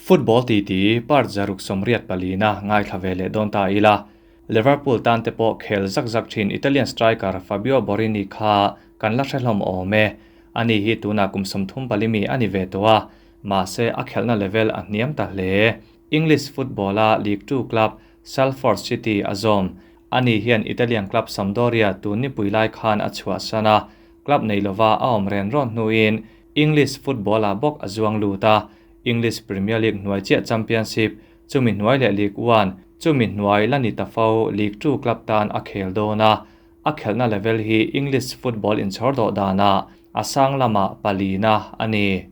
Football titi part 184 na ngaithla ve leh dawn ta ila. Liverpool tan te pawh khel zak zak thin Italian striker Fabio Borini kha kan la hre hlawm awm e. Ani hi tuna kum 34 mi a ni ve tawh a, mahse a khelhna level a hniam ta hle. English football a League 2 club Salford City a zawm. Ani hian Italian club Sampdoria tun ni pui lai khan a chhuah san a, club nei lova a awm ren rawn hnuin English football ah bawk a zuang lut a, English Premier League hnuai chiah Championship, chumi hnuai leh League One, chumi hnuai la ni ta fo League 2 club tan a khel dawn a, a khelhna level hi English football inchhawr dawh danah a sang lamah palina a ni.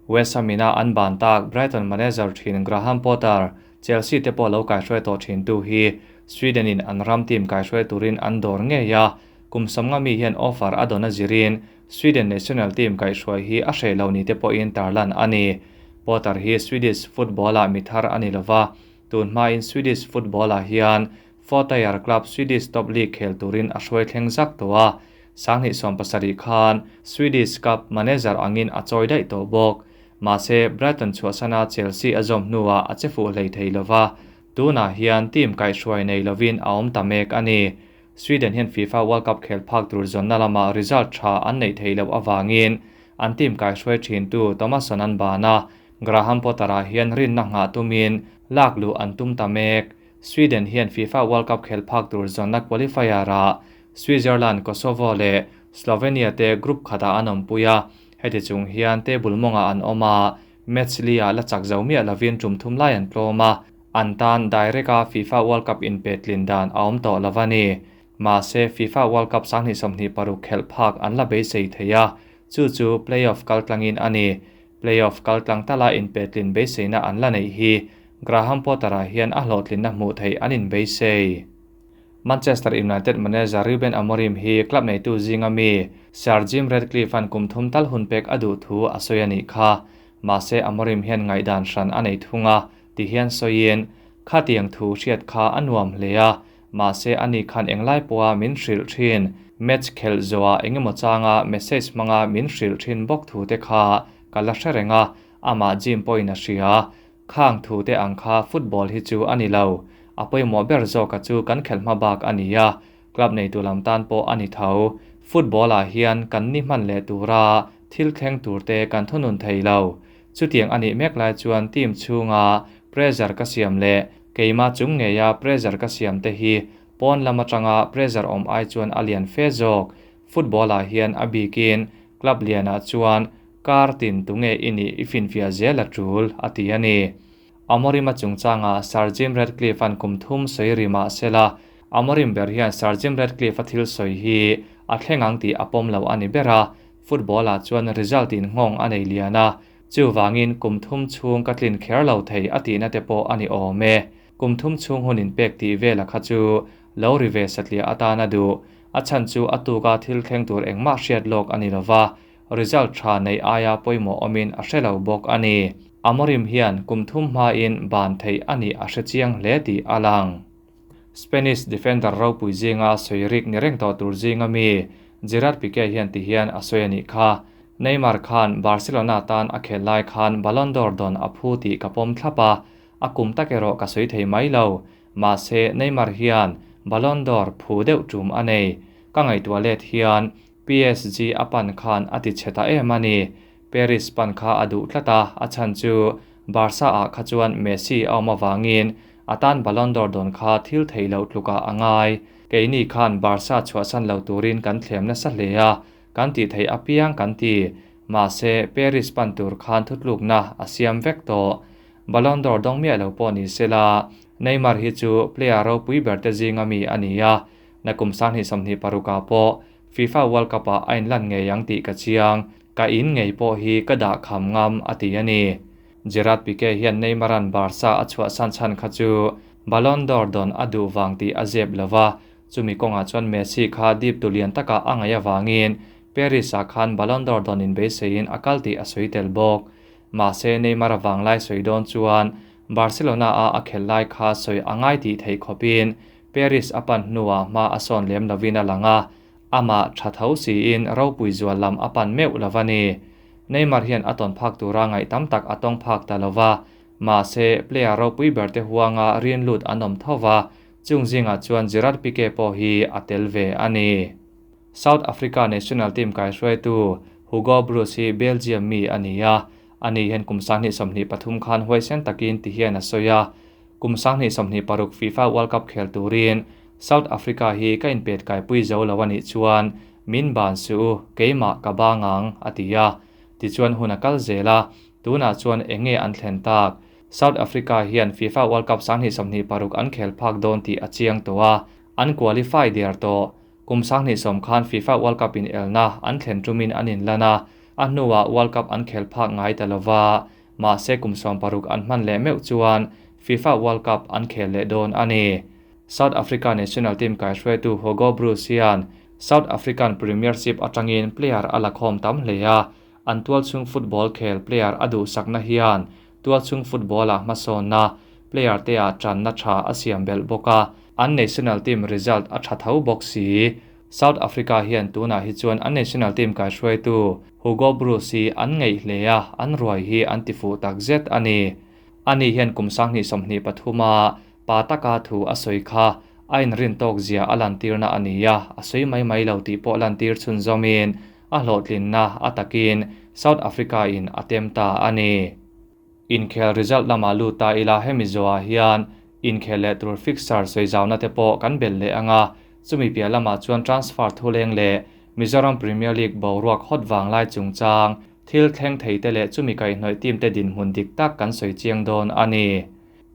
West Ham ina an ban tak Brighton manager thin Graham Potter, Chelsea te pawh lo kaihruai tawh thin tu hi Sweden in an ram team kaihruai turin an dawr ngei a, kum 50 mi hian offer a dawn a zirin Sweden national team kaihruai hi a hreh lo ni te pawhin tarlan a ni. Potter hi Swedish football ah mi thar a ni lova, tun hmain Swedish football ah hian four-tier club Swedish Top League khel turin a hruai thleng zak tawh a, 2017 khan Swedish Cup manager angin a chawi daih tawh bawk. Mahse, Brighton chhuahsana Chelsea a zawm hnuah a che fuh hlei thei lova, tunah hian team kaihhruai nei lovin a awm ta mek a ni. Sweden hian FIFA World Cup khel phak tur zawnna lama result tha an neih theih loh avangin an team kaihhruai thintu Tomasson an ban a, Graham Potter-ah hian rinna nghah tumin lak luh an tum ta mek. Sweden hian FIFA World Cup khel phak tur zawnna qualifier-ah Switzerland, Kosovo leh Slovenia te group khatah an awmpui a, heti chung hian table mawngah an awm a, match li-ah la chak zo miah lovin tum thum lai an tlawm a, an tan direct-a FIFA World Cup inpetlin dan a awm tawh lo a ni. Mahse, FIFA World Cup 2026 khelh phak an la beisei thei a, chu chu playoff kaltlangin a ni. Playoff kaltlang tala inpetlin beiseina an la neih hi Graham Potter-ah hian a hlawhtlinna hmuh theih an inbeisei. Manchester United manager Ruben Amorim hi club neitu zinga mi Sir Jim Ratcliffe an kum thum tal hun pek a duh thu a sawi a nih kha. Mahse, Amorim hian ngaihdan hran a nei thung a, ti hian sawiin, Khatiang thu hriat kha a nuam hle a, mahse ani khan englai pawha min hrilh thin, match khelh zawhah engemaw changa message hmanga min hrilh thin bawk thu te kha ka la hre reng a, amah Jim pawhin a hria. Khang thu te ang kha football hi chu a ni lo. A pawimawh ber zawka chu kan khelh hma bak a ni a, club neitu lam tan pawh a ni tho. Football ah hian kan ni hman leh tura thil thleng tur te kan thunun thei lo. Chutiang a nih mek lai chuan team chhunga pressure ka siam leh keima chung ngeia pressure ka siam te hi pawn lam atanga pressure awm ai chuan a lian fe zawk. Football ah hian a bikin club lianah chuan kar tin tunge i nih i finfiah zel a tul a ti a ni. Amorim a chungchanga Sir Jim Ratcliffe an kum thum sawi ri mah sela, Amorim ber hian Sir Jim Ratcliffe a thil sawi hi a thleng ang tih a pawm lo a ni ber a, football ah chuan result in nghawng a nei lian a, chuvangin kum thum chhung ka tlin kher lo thei a tihna te pawh a ni awm e. Kum thum chhung hun inpek tih vela kha chu lo ri ve satliah atan a duh. A chhan chu a tuka thil thleng tur engmah hriat lawk a ni lova, result tha nei aia pawimawh awmin a hre lo bawk a ni. Amorim hian kum thum hmain ban theih a nih a hre chiang hle tih a lang. Spanish defender ropui zinga sawi rik ni reng tawh tur zinga mi Gerard Pique hian ti hian a sawi a nih kha. Neymar khan Barcelona tan a khel lai khan Ballon d'Or dawn a phu tih ka pawm thlap a, a kum tak erawh ka sawi thei mai lo. Mahse, Neymar hian Ballon d'Or phu deuh tum a nei. Ka ngaihtuah let hian PSG a pan khan a ti chhe ta em a ni. Paris pan kha a duh tlat a, a chhan chu Barca ah kha chuan Messi a awm avangin a tan Ballon d'Or dawn kha thil theih loh tlukah a ngai. Keini khan Barca chhuahsan lo turin kan thlem nasa hle a, kan tih theih apiang kan ti. Mahse, Paris pan tur khan thutlukna a siam vek tawh. Ballon d'Or dawng miah lo pawh ni sela, Neymar hi chu player ropui ber te zinga mi a ni a, nakum 2026 ah pawh FIFA World Cup ah a inlan ngei ang tih ka chiang, ka in ngei pawh hi ka dah kham ngam a ti a ni. Gerard Pique hian Neymar-a'n Barca a chhuahsan chhan kha chu Ballon d'Or dawn a duh vang tih a zep lova, chumi kawngah chuan Messi kha dip tu lian takah a ngaih avangin Paris-ah khan Ballon d'Or dawn inbeiseiin a kal tih a sawi tel bawk. Mahse, Neymar vanglai sawi dawn chuan Barcelona-a a khel lai kha sawi a ngai tih theih khawpin Paris a pan hnuah hma a sawn lem lovin a lang a, amah tha tho siin ropui zual lam a pan meuh lo a ni. Neymar hian a tawn phak tura ngaih tam tak a tawng phak ta lova, Mahse, player ropui ber te huanga rin lut an awm tho va, chung zingah chuan Gerard Pique pawh hi a tel ve a ni. South Africa national team kaihruaitu Hugo Broos hi Belgium mi a ni a, ani hian kum 2023 khan huaisen takin ti hian a sawi a, Kum 2026 FIFA World Cup khel turin South Africa hi ka inpet kaipui zo lo a nih chuan min ban suh u, keimah ka bang ang, a ti a. Tichuan hun a kal zel a, tunah chuan eng nge an thlen tak? South Africa hian FIFA World Cup 2026 an khel phak dawn tih a chiang tawh a, an qualify der tawh. Kum 2010 khan FIFA World Cup inelna an thlen tumin an inlan a, a hnuah World Cup an khel phak ngai ta lova, mahse kum 16 an hman leh meuh chuan FIFA World Cup an khel leh dawn a ni. South Africa national team kaihruaitu Hugo Broos hian South African Premiership atangin player a la khawm tam hle a, an tualchhung football khel player a duhsakna hian tualchhung football-ah hmasawnna player te ah tanna tha a siam belh bawk a, an national team result a tha tho bawk si. South Africa hian tunah hi chuan an national team kaihruaitu Hugo Broos hi an ngeih hle a, an ruai hi an tifuh takzet a ni. Ani hian kum 2023 a pa taka thu a sawi kha a inrin tawk zia a lantirna a ni a, a sawi mai mai lo tih pawh lantir chhunzawmin a hlawhtlinna a takin South Africa in a tem ta a ni. Inkhel result lamah lut ta ila hemi zawhah hian inkhel leh tur fixture sawi zauna te pawh kan belh leh ang a, chumi piah lamah chuan transfer thuleng leh Mizoram Premier League boruak hot vanglai chungchang thil thleng thei te leh chumi kaihhnawih team te dinhmun dik tak kan sawi chiang dawn a ni.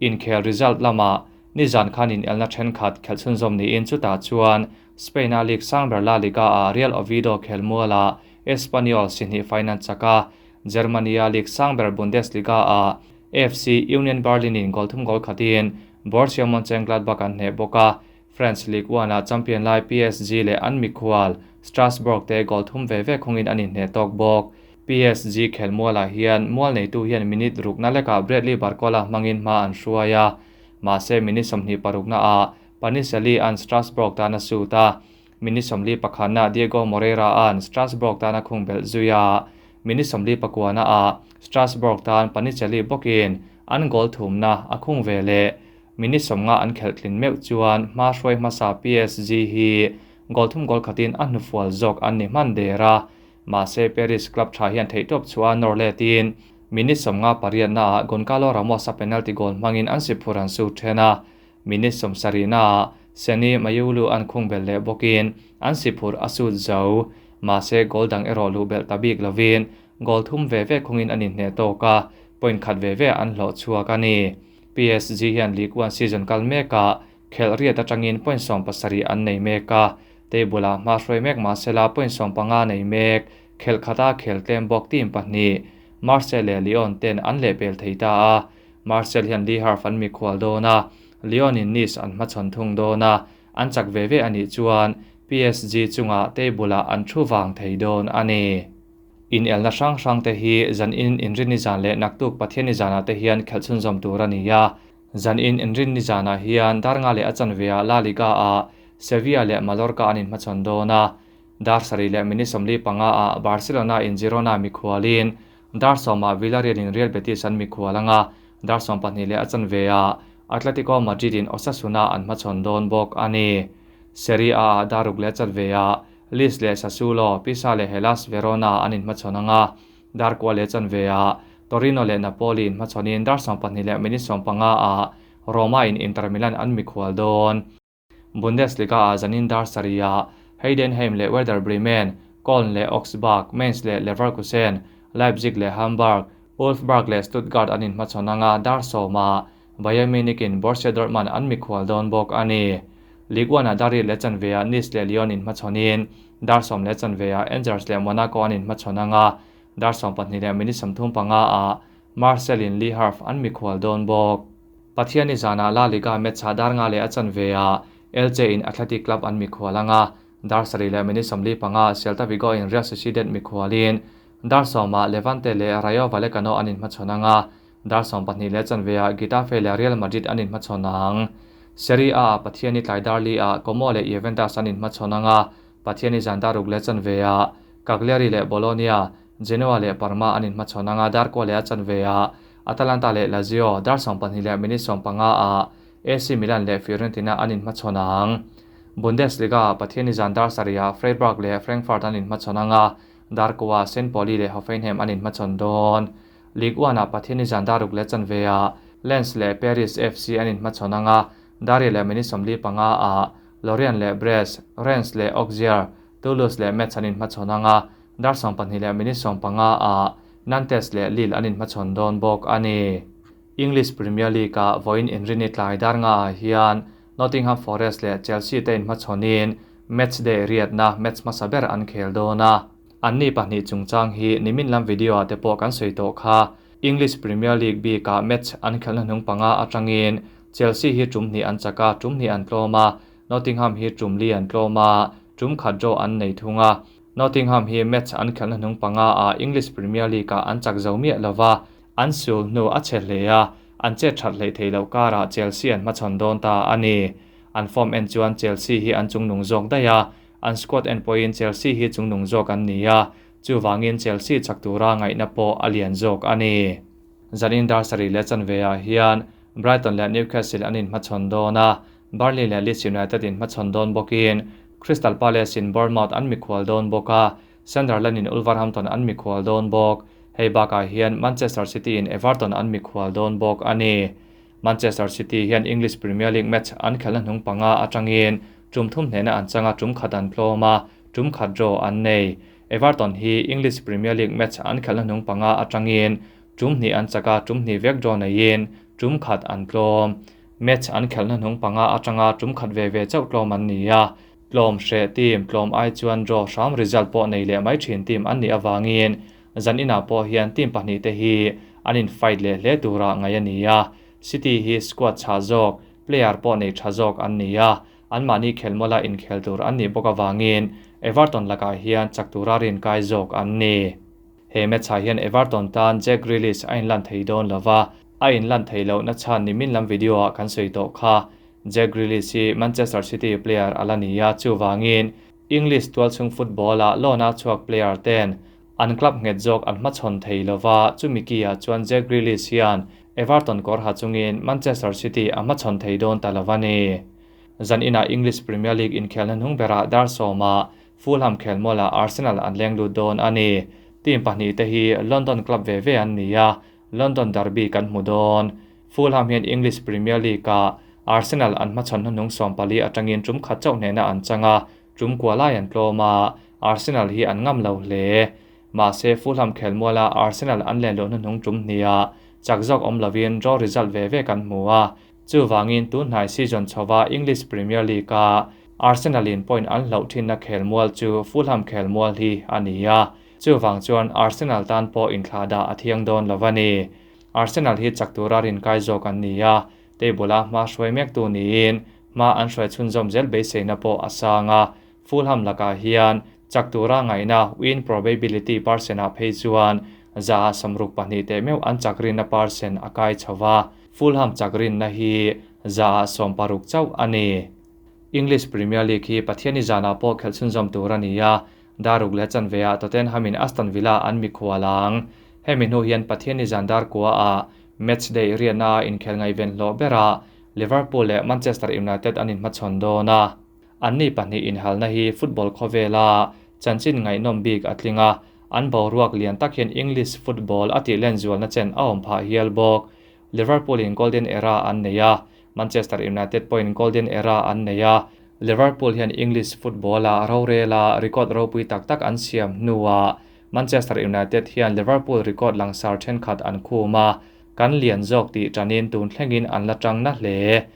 Inkhel result lamah nizan khan inelna thenkhat khelh chhunzawm niin chutah chuan Spain-a league sangber La Liga-ah Real Oviedo khelmualah Espanyol sihnih final chak a, Germany-a league sangber Bundesliga-ah FC Union Berlin-in goal thum goal khatin Borussia Mönchengladbach an hneh bawk a, French Ligue 1-ah champion lai PSG leh an mikhual Strasbourg te goal thum ve ve khungin an inhneh tawk bawk. PSG khelmualah hian mual neitu hian minute rukna lekah Bradley Barcola hmangin hma an hruai a, mahse minute 26naah Panichelli an Strasbourg tan a shoot a, minute 41naah Diego Moreira an Strasbourg tan a khung belh zui a, minute 49naah Strasbourg tan Panichelli bawkin an goal thumna a khung ve leh. Minute 50 an khelh tlin meuh chuan hma hruai hmasa PSG hi goal thum goal khatin a hnufual zawk an ni hman der a, mahse Paris club tha hian theihtawp chhuah a nawr letin minute 58naah Goncalo Ramos a penalty goal hmangin an si phur an su then a, minute 70naah Seni Mayulu an khung belh leh bawkin an si phur a sut zo. Mahse goal dang erawh luh belh ta bik lovin goal thum ve ve khungin an inhneh tawk a, point khat ve ve an hlawh chhuak a ni. PSG hian Ligue 1 season kal mekah khelh riat atangin point 17 an nei mek a, table-ah hma hruai mek mahsela point 15 nei mek, khelh khata khel tlem bawk team pahnih Marseille leh Lyon ten an lehpel thei ta a, Marseille hian Le Havre an mikhual dawn a, Lyon in Nice an hmachhawn thung dawn a, an chak ve ve a nih chuan PSG chungah table-ah an thu vang thei dawn a ni. Inelna hrang hrang te hi zan in inrinni zan leh naktuk Pathianni zanah te hian khelh chhunzawm tur a ni a, zan in inrinni zanah hian dar nga leh a chanveah La Liga-ah Sevilla leh Mallorca an inhmachhawn dawn a, dar sarih leh minute 45 ah Barcelona in Girona mikhualin dar sawmah Villarreal in Real Betis an mikhual ang a, dar 12 leh a chanveah Atletico Madrid in Osasuna an hmachhawn dawn bawk a ni. Serie A ah dar ruk leh chanveah Lecce leh Sassuolo, Pisa leh Hellas Verona an inhmachhawn ang a, dar kua leh chanveah Torino leh Napoli inhmachhawnin dar 12 leh minute 15 ah Roma in Inter Milan an mikhual dawn. Bundesliga ah zanin dar sarihah Heidenheim leh Werder Bremen, Köln leh Augsburg, Mainz leh Leverkusen, Leipzig leh Hamburg, Wolfsburg leh Stuttgart an inhmachhawn ang a, dar sawmah Bayern Munich in Borussia Dortmund an mikhual dawn bawk a ni. Ligue 1 ah dar riat leh chanveah Nice leh Lyon inhmachhawnin dar sawm leh chanveah Angers leh Monaco an inhmachhawn ang a, dar 12 leh minute 35 ah Marseille in Le Havre an mikhual dawn bawk. Pathianni zanah La Liga match ah dar nga leh a chanveah Elche in Athletic Club an mikhual ang a, dar sarih leh minute 45 Celta Vigo in Real Sociedad mikhualin dar sawmah Levante leh Rayo Vallecano an inhmachhawn ang a, dar 12 leh chanveah Getafe leh Real Madrid an inhmachhawn ang. Serie A ah Pathianni tlai dar li ah Como leh Juventus an inhmachhawn ang a, Pathianni zan dar ruk leh chanveah Cagliari leh Bologna, Genoa leh Parma an inhmachhawn ang a, dar kua leh a chanveah Atalanta leh Lazio dar 12 leh minute 15 ah AC Milan leh Fiorentina an inhmachhawn ang. Bundesliga ah Pathianni zan dar sarih ah Freiburg leh Frankfurt an inhmachhawn ang a, dar kua ah St Pauli leh Hoffenheim an inhmachhawn dawn. Ligue 1 ah Pathianni zan dar ruk leh chanve ah Lens leh Paris FC an inhmachhawn ang a, dar riat leh minute 45 ah Lorient leh Brest, Rennes leh Auxerre, Toulouse leh Metz an inhmachhawn ang a, dar 12 leh minute 15 ah Nantes leh Lille an inhmachhawn dawn bawk a ni. English Premier League-ah vawiin inrini tlai dar ngaah hian Nottingham Forest leh Chelsea te inhmachhawnin matchday riatna match hmasa ber an khel dawn a. Anni pahnih chungchang hi nimin lam video-ah te pawh kan sawi tawh kha. English Premier League bikah match an khelhna hnung panga atangin Chelsea hi tum hnih an chak a, tum hnih an tlawm a, Nottingham hi tum li an tlawm a, tum khat draw an nei thung a. Nottingham hi match an khelhna hnung panga ah English Premier League-ah an chak zo miah lova, an sul hnu a che hle a, an chet that hleih theih loh karah Chelsea an hmachhawn dawn ta a ni. An form en chuan Chelsea hi an chungnung zawk daih a, an squad en pawhin Chelsea hi chungnung zawk an ni a, chuvangin Chelsea chak tura ngaihna pawh a lian zawk a ni. Zanin dar sarih leh chanve ah hian Brighton leh Newcastle an inhmachhawn dawn a, Burnley leh Leeds United inhmachhawn dawn bawkin Crystal Palace in Bournemouth an mikhual dawn bawk a, Sunderland in Wolverhampton an mikhual dawn bawk. Hei bakah hian Manchester City in Everton an mikhual dawn bawk a ni. Manchester City hian English Premier League match an khelhna hnung panga atangin tum thum hnehna an chang a, tum khat an tlawm a, tum khat draw an nei. Everton hi English Premier League match an khelhna hnung panga atangin tum hnih an chak a, tum hnih vek draw neiin tum khat an tlawm. Match an khelhna hnung panga atanga tum khat ve ve chauh tlawm an ni a. Tlawm hreh team tlawm ai chuan draw hram result pawh nei leh mai thin team an nih avangin zan inah pawh hian team pahnih te hi an in fight leh hle turah ngaih a ni a. City hi squad chhah zawk, player pawh nei tha zawk an ni a, anmahni khelmawla inkhel tur an nih bawk avangin Everton lakah hian chak tura rinkai zawk an ni. He match-ah hian Everton tan Jack Grealish a inlan thei dawn lova, a inlan theih lohna chhan nimin lam video-ah kan sawi tawh kha. Jack Grealish hi Manchester City player a la ni a, chuvangin English tualchhung football-ah loan-a chhuak player ten an club nghet zawk an hmachhawn thei lova, chumi ki-ah chuan Jack Grealish hian Everton kawr ha chungin Manchester City a hmachhawn thei dawn ta lova ni. Zan inah English Premier League inkhelna hnung berah dar sawmah Fulham khelmualah Arsenal an leng lut dawn a ni. Team pahnih te hi London club ve ve an ni a, London derby kan hmu dawn. Fulham hian English Premier League-ah Arsenal an hmachhawn hnuhnung 14 atangin tum khat chauh hnehna an chang a, tum kua lai an tlawm a, Arsenal hi an ngam lo hle. Mahse, Fulham khelmuala Arsenal an len loh hnuhnung tum hniah chak zawk awm lovin draw result ve ve kan hmu a, chuvangin tun hnai season chhova English Premier League-a Arsenal-in point an hloh thinna khelmual chu Fulham khelmual hi a ni a, chuvang chuan Arsenal tan pawh inthlahdah a thiang dawn lo a ni. Arsenal hi chak tura rinkai zawk an ni a, table-a hma hruai mektu niin hma an hruai chhunzawm zel beiseina pawh a sang a, Fulham lakah hian chak tura ngaihna win probability percent-ah phei chuan 62% teh meuh an chak rinna percent a kai chho va, Fulham chak rinna hi 60% chauh a ni. English Premier League hi Pathianni zanah pawh khelh chhunzawm tur a ni a, dar ruk leh chanveah Tottenham-in Aston Villa an mikhual ang. Hemi hnu hian Pathianni zan dar kuaah matchday riatna a inkhel ngaihven hlawh berah Liverpool leh Manchester United an inhmachhawn dawn a. Anni pahnih inhalna hi football khawvela chanchin ngaihnawm bik a tling a, an boruak lian tak hian English football a tih len zualna chen a awm phah hial bawk. Liverpool-in golden era an nei a, Manchester United pawhin golden era an nei a, Liverpool hian English football-a rorela record ropui tak tak an siam hnuah Manchester United hian Liverpool record langsar thenkhat an khum a, kan lian zawk tih tanin tun thlengin an la tang na hle.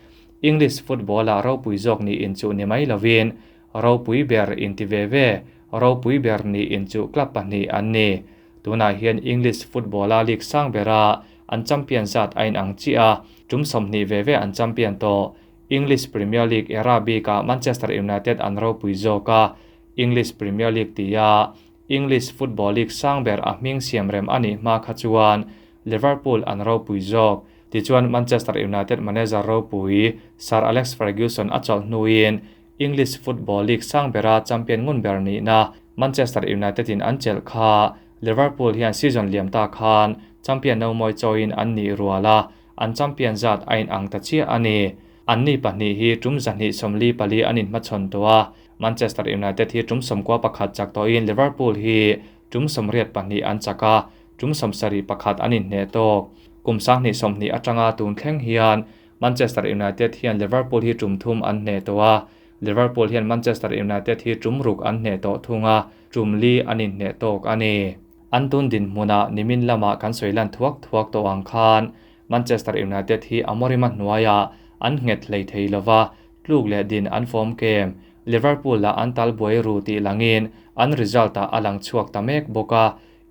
English football-a ropui zawk niin chu ni mai lovin ropui ber inti ve ve, ropui ber niin chu club pahnih an ni. Tunah hian English football-a league sang bera an champion zat a inang chiah a, tum 20 ve ve an champion tawh. English Premier League era bikah Manchester United an ropui zawk a, English Premier League tia English Football League sang ber a hming siam rem a nih hma kha chuan Liverpool an ropui zawk. Tichuan Manchester United manager ropui Sir Alex Ferguson a chawlh hnuin English Football League sang bera champion ngun ber nihna Manchester United in an chelh kha Liverpool hian season liam ta khan Champion nomawi chawiin an nih rual a, an champion zat a inang ta chiah a ni. Anni pahnih hi tum 244 an inhmachhawn tawh a, Manchester United hi tum 91 chak tawhin Liverpool hi tum 82 an chak a, tum 71 an inhneh tawk. Kum 2020 atanga tun thleng hian Manchester United hian Liverpool hi tum thum an hneh tawh a, Liverpool hian Manchester United hi tum ruk an hneh tawh thung a, tum li an inhneh tawk a ni. An tun dinhmunah nimin lamah kan sawi lan thuak thuak tawh ang khan Manchester United hi Amorim-a hnuaiah an nghet hlei thei lova, tluk leh din an form kem. Liverpool-a an tal buai ru tih langin an result-ah a lang chhuak ta mek bawk a,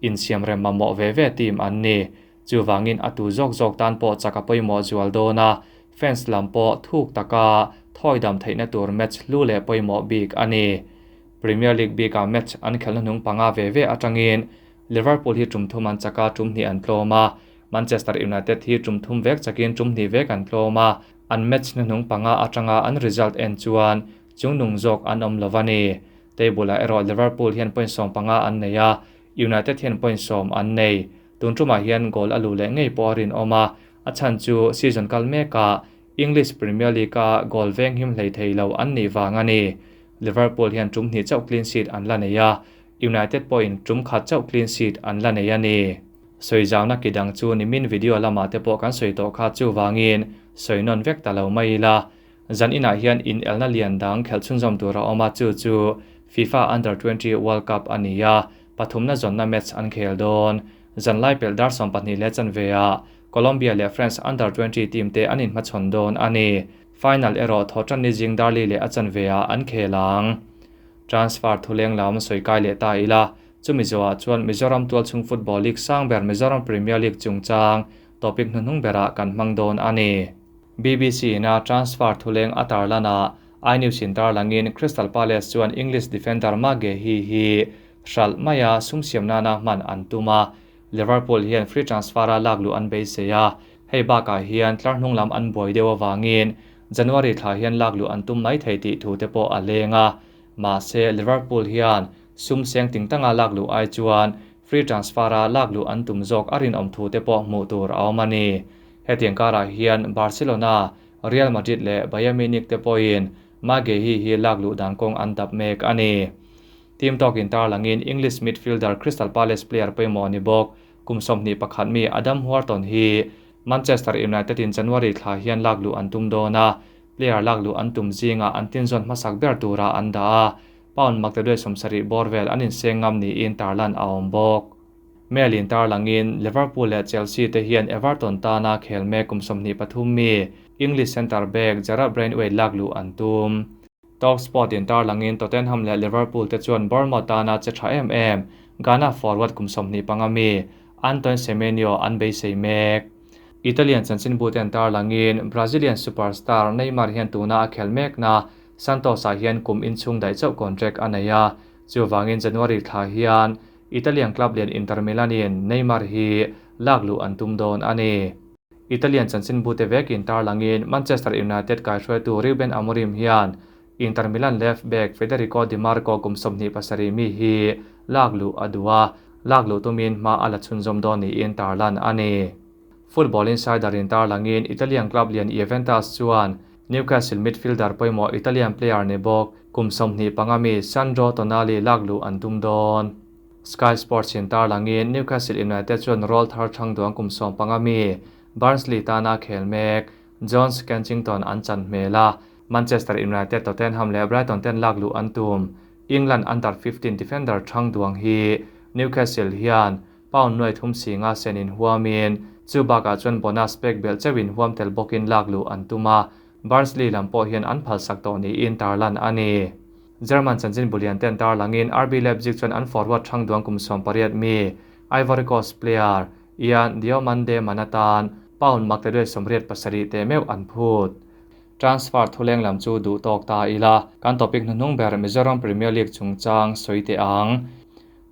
insiamrem mamawh ve ve team an ni. Chuvangin a tu zawk zawk tan pawh chak a pawimawh zual dawn a, fans lam pawh thuk taka thawidam theihna tur match hlu leh pawimawh bik a ni. Premier League bikah match an khelhna hnung panga ve ve atangin Liverpool hi tum thum an chak a, tum hnih an tlawm a. Manchester United hi tum thum vek chakin tum hnih vek an tlawm a, an match hnuhnung panga atanga an result en chuan chungnung zawk an awm lo a ni. Table-ah erawh Liverpool hian point 15 an nei a, United hian point 10 an nei. Tun tumah hian goal a luh leh ngei pawh a rinawm a, a chhan chu season kal mekah English Premier League-a goal veng him hlei thei lo an nih vang a ni. Liverpool hian tum hnih chauh clean sheet an la nei a, United pawhin tum khat chauh clean sheet an la nei a ni. Sawizauna ki dang chu nimin video lamah te pawh kan sawi tawh kha chuvangin sawi nawn vek ta lo mai ila. Zan inah hian inelna lian dang khelh chhunzawm tur a awm a, chu chu FIFA Under 20 World Cup a ni a, pathumna zawnna match an khel dawn. Zan lai pelh dar 12 leh chanve ah Colombia leh France Under 20 team te an inhmachhawn dawn a ni. Final erawh thawhtan ni zing dar li leh a chanve ah an khel ang. Transfer thuleng lam sawi kai leh ta ila, chumi zawhah chuan Mizoram tualchhung Football League sang ber Mizoram Premier League chungchang topic hnuhnung berah kan hmang dawn a ni. BBC na transfer thuleng a tarlana iNews in tarlangin Crystal Palace chuan English defender Maguehi hi hral maia sumsiam nana hman an tum a. Liverpool hian free transfer a lakluh an beisei a, hei bakah hian tlar hnung lam an buai deuh awangin January thla hian lakluh an tum mai thei tih thu te pawh a leng a. Mahse Liverpool hian sum seng ting tanga lakluh ai chuan free transfer a lakluh an tum zawk a rinawm thu te pawh hmuh tur a awm a ni. Hetiang karah hian Barcelona, Real Madrid leh Bayern Munich te pawhin Maguehi hi lakluh dan kawng an dap mek a ni. Team talk in tarlangin English midfielder Crystal Palace player pawimawh ni bawk kum 21 mi Adam Wharton hi Manchester United in January thla hian lakluh an tum dawn a, player lakluh an tum zinga an tin zawn hmasak ber tura an dah a, pound maktaduai 70 bawr vel an inseng ngam niin tarlan a awm bawk. Mail in tarlangin Liverpool leh Chelsea te hian Everton tana khel mek kum 23 mi English centre back Jarrad Branthwaite lakluh an tum. Talk Sport in tarlangin Tottenham leh Liverpool te chuan Bournemouth tana che tha em em Ghana forward kum 25 mi Antoine Semenyo an beisei mek. Italian chanchin bu ten tarlangin Brazilian superstar Neymar hian tuna a khel mek na Santos ah hian kum inchhung daih chauh contract a nei a, chuwangin January thla hian Italian club lian Inter Milan in Neymar hi lakluh an tum dawn a ni. Italian chanchin bu te vekin tarlangin Manchester United kaihruaitu Ruben Amorim hian Inter Milan left back Federico Di Marco kum 27 mi hi lakluh a duh a, lakluh tumin hma a la chhunzawm dawn niin tarlan a ni. Football Insider in tarlangin Italian club lian Juventus chuan Newcastle midfielder pawimawh Italian player ni bawk kum 25 mi Sandro Tonali lakluh an tum dawn. Sky Sports in tarlangin Newcastle United chuan roll thar thang duang kum 15 mi Barnsley tana khel mek Jones Kensington an chan hmela Manchester United Tottenham leh Brighton ten lakluh an tum. England under 15 defender thang duang hi Newcastle hian pound nuai thum singa senin huamin chu bakah chuan bonus pek bel chewin huam tel bawkin lakluh an tuma Barnsley lam pawh hian an phalsak tawh niin tarlan a ni. German chanchin bulian ten tarlangin RB Leipzig chuan an forward thang duang kum 18 mi Ivory Coast player Ian Diomande Manatan pound maktaduai 87 te meu an phut. Transfer thuleng lam chu duh tawk ta ila kan topic hnuhnung ber Mizoram Premier League chungchang sawi te ang.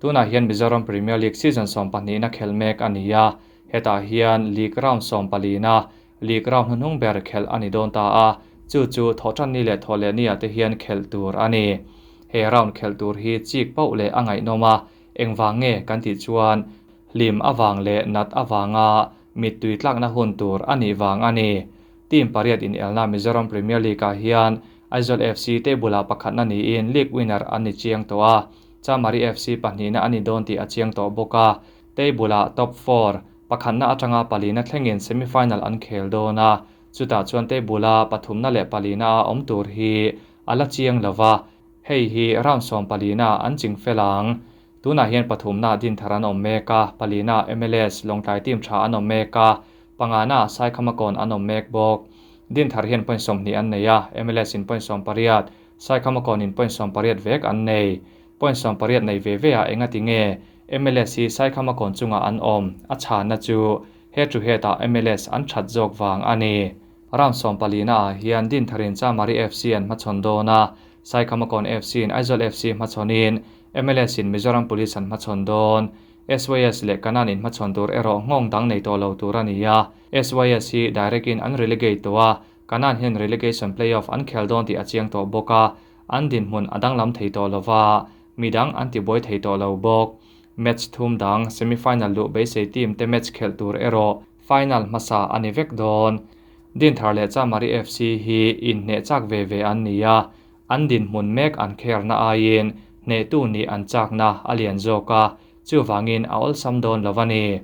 Tunah hian Mizoram Premier League season 12 na khel mek ani a, hetah hian league round 14 na league round hnuhnung ber khel ani dawn ta a, chu chu thawhtan ni leh thaw leh ni ah te hian khel tur ani. He round khel tur hi chik pauh leh a ngaihnawm a, engvang nge kan tih chuan Hlim avang leh nat avanga mittui tlakna hun tur a nih vang a ni. Team pariat inelna Mizoram Premier League-ah hian Aizawl FC table-ah pakhatna niin league winner an ni chiang tawh a, Chamari FC pahnihna a ni dawn tih a chiang tawh bawk a. Table-ah top four, pakhatna atanga palina thlengin semi-final an khel dawn a, chutah chuan table-a pathumna leh palina a awm tur hi a la chiang lo va, hei hi round sawmpalina an ching fel ang. Tunah hian pathumna Dinthar an awm mek a, palina MLS Lawngtlai team tha an awm mek a, pangana Saikhamakawn an awm mek bawk. Dinthar hian point 20 an nei a, MLS in point 18, Saikhamakawn in point 18 vek an nei. Point 18 nei ve ve ah engati nge MLS hi Saikhamakawn chungah an awm? A chhanna chu head to head ah MLS an that zawk vang a ni. Round 14 ah hian Dintharin Chamari FC an hmachhawn dawn a, Saikhamakawn FC in Aizawl FC hmachhawnin MLS in Mizoram Police an hmachhawn dawn. SYS leh Kanan in hmachhawn tur erawh nghawng dang nei tawh lo tur a ni a, SYS hi direct in an relegate tawh a, Kanan hian relegation playoff an khel dawn tih a chiang tawh bawk a, an dinhmun a danglam thei tawh lo va, midang an tibuai thei tawh lo bawk. Match thum dang semi-final luh beisei team te match khelh tur erawh final hmasa a ni vek dawn. Dinthar leh Chamari FC hi inhneh chak ve ve an ni a, an dinhmun mek an kherna aiin hnehtu nih an chakna a lian zawk a, chuvangin a awlsam dawn lo a ni.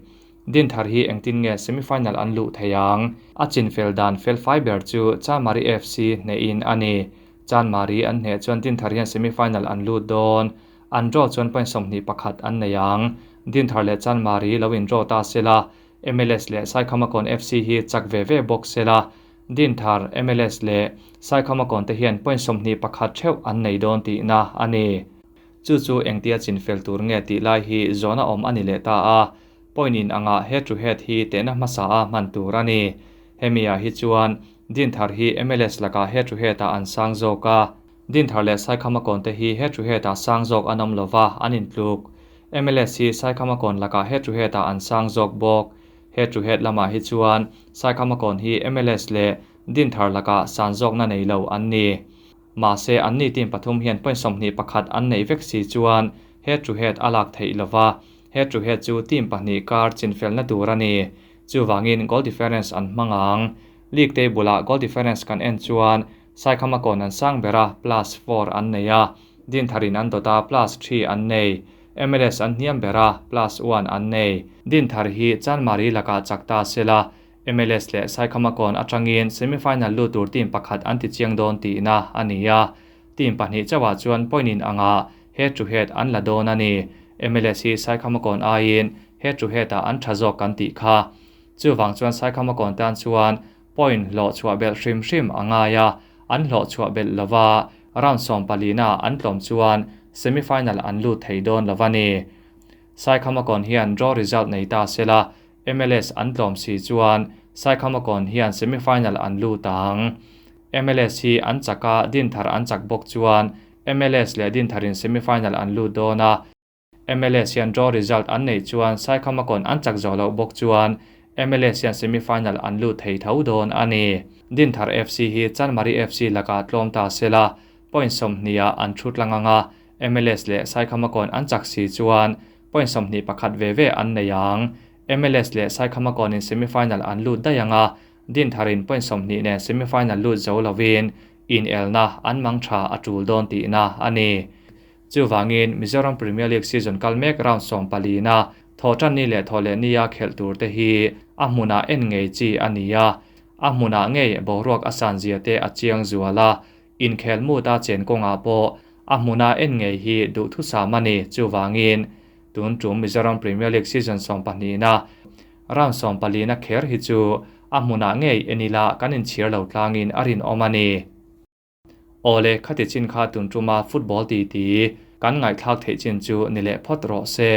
Dinthar hi engtin nge semi-final an luh thei ang? A chinfel dan felfai ber chu Chamari FC hnehin a ni. Chanmari an hneh chuan Dinthar hian semi-final an lut dawn. An draw chuan point 21 an nei ang. Dinthar leh Chanmari lo in draw ta sela, MLS leh Saikhamakawn FC hi chak ve ve bawk sela, Dinthar, MLS leh Saikhamakawn te hian point 21 theuh an nei dawn tihna a ni. Chu chu engtia chinfel tur nge tih lai hi zawhna awm a ni leh ta a, point in anga head to head hi tehna hmasa a hman tur a ni. Hemi ah hi chuan Dinthar hi MLS lakah head to head ah an sang zawk a, Dinthar leh Saikhamakawn te hi head to head ah sang zawk an awm lova an intluk. MLS hi Saikhamakawn lakah head to head ah an sang zawk bawk. Head to head lamah hi chuan Saikhamakawn hi MLS leh Dinthar lakah san zawkna nei lo an ni. Mahse an ni team pathum hian point 21 an nei vek si chuan head to head a lak theih lova, head to head chu team pahnih kar chinfelna tur a ni. Chuvangin goal difference an hmang ang. League table ah goal difference kan en chuan Saikhamakawn an sang ber a, plus 4 an nei a, Dintharin an dawt a, plus 3 an nei. MLS an hniam ber a, plus 1 an nei. Dinthar hi Chanmari lakah chak ta sela, MLS leh Saikhamakawn atangin semi-final lut tur team pakhat an ti chiang dawn tihna a ni a. Team pahnih chauhah chuan point in anga head to head an la dawn a ni. MLS hi Saikhamakawn aiin head to head ah an tha zawk kan tih kha. Chuvang chuan Saikhamakawn tan chuan point hlawh chhuah belh hrim hrim a ngai a, an hlawh chhuah belh lova round 14 ah an tlawm chuan semi-final an lut thei dawn lova ni. Saikhamakawn hian draw result nei ta sela, MLS an tlawm si chuan Saikhamakawn hian semi-final an lut ang. MLS hi an chak a, Dinthar an chak bawk chuan MLS leh Dintharin semi-final an lut dawn a, MLS hian draw result an nei chuan Saikhamakawn an chak zawh loh bawk chuan MLS hian semi-final an lut thei tho dawn a ni. Dinthar FC hi Chanmari FC lakah tlawm ta sela, point 20 ah an thu tlang anga, MLS leh Saikhamakawn an chak si chuan point 21 ve ve an nei ang. MLS leh Saikhamakawn in semi-final an lut daih anga, Dintharin point 20 nen semi-final lut zo lovin inelna an mang tha a tul dawn tihna a ni. Chuvangin Mizoram Premier League season kal mek round 14 a thawhtan ni leh thawhleh ni a khelh tur te hi a hmunah en ngei chi a ni a, a hmunah ngei boruak a san zia te a chiang zual a, inkhel mut a chen kawngah pawh a hmuna en ngei hi duhthusam a ni. Chuvangin tun tum Mizoram Premier League season 12 na round 14 a kher hi chu a hmunah ngei enila kan inchhir lo tlangin a rinawm a ni. Awle khati chin kha tun tuma football ti ti kan ngaihthlak theih chin chu ni leh phawt rawh se.